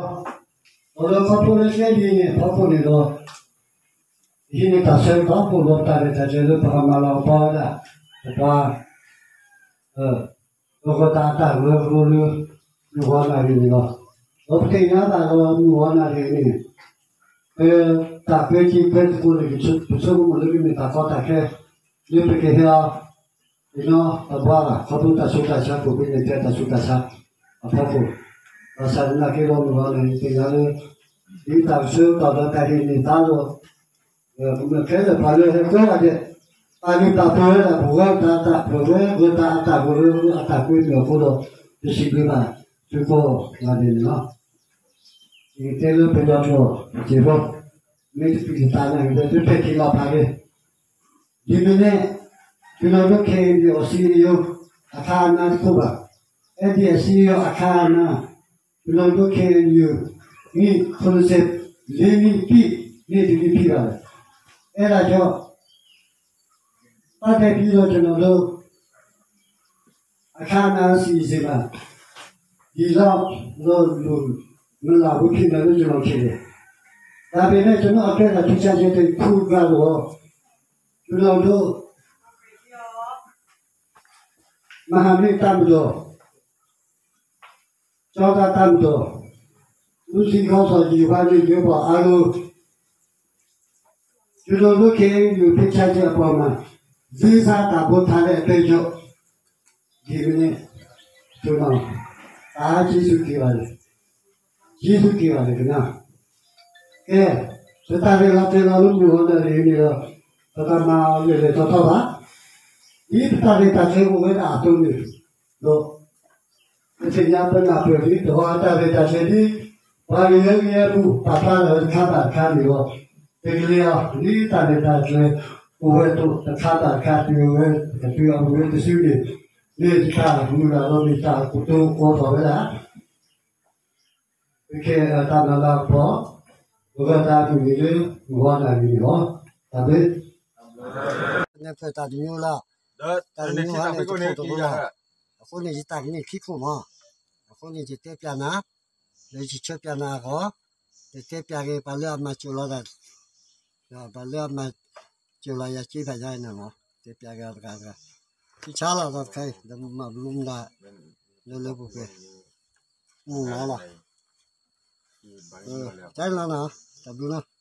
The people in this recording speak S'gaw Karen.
ဒီးလၢခီဖျိလၢကျဲဒ်အံၤန့ၣ် အဖီခိၣ်န့ၣ်ဒီး ဟံးန့ၢ်တၢ်ဆၢကတီၢ် ပအိၣ်ဒီးတၢ်ရဲၣ်တၢ်ကျဲၤလၢပကမၤလၤကပီၤဝဲဒၣ် ပပှၤ ပကီၢ်တၢ်အတၢ်ဂၢၢ်ဂၢၢ်လၢ မုၢ်ဂီၤနၣ်ရံၣ်န့ၣ်လီၤ. ဒီးပသ့ၣ်ညါဘၣ်လၢမုၢ်ဂီၤနၣ်ရံၣ်န့ၣ် ပတၢ်ကွဲးစံးကွဲးသကိးန့ၣ် ပဆိကမိၣ်လၢကမ့ၢ်တၢ်ကီတၢ်ခဲ လၢပကဟဲအီၤ ပနီတဘှါဘၣ် ခီဖျိတၢ်ဆူးတၢ်ဆါ ကိးပူၤန့ၣ် တဲတၢ်ဆူးတၢ်ဆါအဖီခိၣ်, ဘၣ်ဆၣ်သနာ်က့ဒီးမုၢ်ဂီၤနၣ်ရံၣ်သ့ၣ်ညါလၢ ဒ်တၢ်ကဆၢကတီၢ်ဒီးတၢ်ဟ့ၣ်န့ၢ်သါဒီး ကမၢခဲလၢာ်ပှၤလၢဟဲကဲဂၤဒဲး ပာ်လုၢ်ပာ်ပှ့ၤဝဲဒၣ် ပဂၢၢ်တၢ်အတၢ်ပှဲၤဝဲ ဂၢၢ်တၢ်အတၢ်ဂၢၢ်အတၢ်ကွဲမုာ်အဃိဒီး ပစံးဘျုးဘၣ်သုကိးဂၤဒဲးန့ၣ်လီၤ. ယကတဲလၢပယီၤကျိာ်တစဲးဖိ, မ့ၢ်တပျံၤတသးနာ်က့ဒီး သုဖဲထံလီၤဖးက့ၤ ဒ်မ့ၢ်န့ၣ် ပနီၢ်ဒိ ခ့ၣ်အဲၣ်ယူၣ် အစံယိၤ အခါအနါတခိၣ်ဘၣ်, အဲၣ်ဒိးအစံယိၤအခါအနါ ပနီၢ်ဒိ ခ့ၣ်အဲၣ်ယူၣ် နံၣ်ခိၣ်စဲး လ့နံၣ်ပံၣ် န့ၣ်တနံၣ်ပံၣ်ဘၣ်လဲၣ်. အဲၣ်ဒိးကၠီ ဘၣ်တဲဖံလီၤ ပနီၢ်ဒိ အခါအနါစံးစ့ၢ်ကီး ဒ်လီၤ လီၤလူၤ မုၢ်လၢ်ဝဲဖံးနၤလၢ ယနီၢ်ခ့ၣ်န့ၣ်, တၢ်ဖဲန့ၣ် ကနီၣ်အကဲဒၣ်ထံဆၢကဲတဲာ်ခူဂၤလီၤ, ပနီၢ်ဒိ မဟာမိတ်တပ်မတော် ကၠီတၢ်တပ်မတော် ဦးစီးခေါင်းဆောင် ယူဝါနဲ့ ရဲဘော်အားလုံး ကျွန်တော်တို့ ခ့ၣ်အဲၣ်ယူၣ် ဖိတ်ကြားချက်အပေါ်မှာ လေးစားတံ့ၢ်တာ်တဲ့အတွက်ကြောင့် ဒီကနေ့ ကျွန်တော် တအားကျေးဇူးတင်ပါတယ်။ ကျေးဇူးတင်ပါတယ်ခင်ဗျာ။ ကဲ ပတၢ်ရဲၣ်လီၤတဲာ်လီၤလၢ မုၢ်ဂီၤနၣ်ရံၣ်န့ၣ်ဒီး ပကမၤအီၤလဲၤလဲၤထီထီဘၣ်. ဒ်ပတၢ်ရဲၣ်တၢ်ကျဲၤအိၣ်ဝဲဒၣ်အသိးန့ၣ်ဒီး ပသ့ၣ်ညါပနၢ်ပၢၢ်ဒ် တဂီၤအတၢ်ရဲၣ်တၢ်ကျဲၤဒ် ပှၤကယဲကယဲပူၤ ပာ်ဖျါလီၤဝဲတခါဘၣ်တခါန့ၣ်ဒီး တကလဲၤအီၤ ဒ်တၢ်ရဲၣ်တၢ်ကျဲၤ အိၣ်ဝဲအသိး တခါဘၣ်တခါ တုၤဝဲ ကတုၤအဝဲတစုန့ၣ် မ့ၢ်တၢ်မုၢ်လၢ်ဒီး မ့ၢ်တၢ်ကတိၤကိးထီၣ်ဝဲဒၣ် ပကဲတၢ်မၤလၤကပီၤ ပဂီၢ်တၢ်အမုၢ်နံၤလၢ မုၢ်ဂီၤနၣ်ရံၣ်န့ၣ်လီၤ. တၢ်ဘျုး နဲဖျၢၣ်တၢ်တမံၤလီၤ, တၢ်တမံၤဟါန့ၣ် တခိၣ်တဘိလီၤ. အဃိန့ၣ် ယတၢ်ကန့ၢ်ခံခိၣ်မး, အဃိန့ၣ် ယတဲပျးနၤ, လၢယဆၢပျးနၤအဂီၢ်, ယတဲပျးက့ၤပှၤလၢအမၤစၢၤလီၤတၢ် ပှၤလၢအမၤစၢၤလီၤယၤစ့ဖးယါအံၤန့ၣ်လီၤ. တဲပျးက့ၤအီၤတဂၤတဂၤ, ထံဆါလီၤဒီးတခါအံၤ ဒီးမၤဘျုးမတၤ လၢလၢပှဲၤပှဲၤ မုၢ်လီၤလီၤ. တၢ်လီၤနီၤ, တၢ်ဘျုးနီၤ.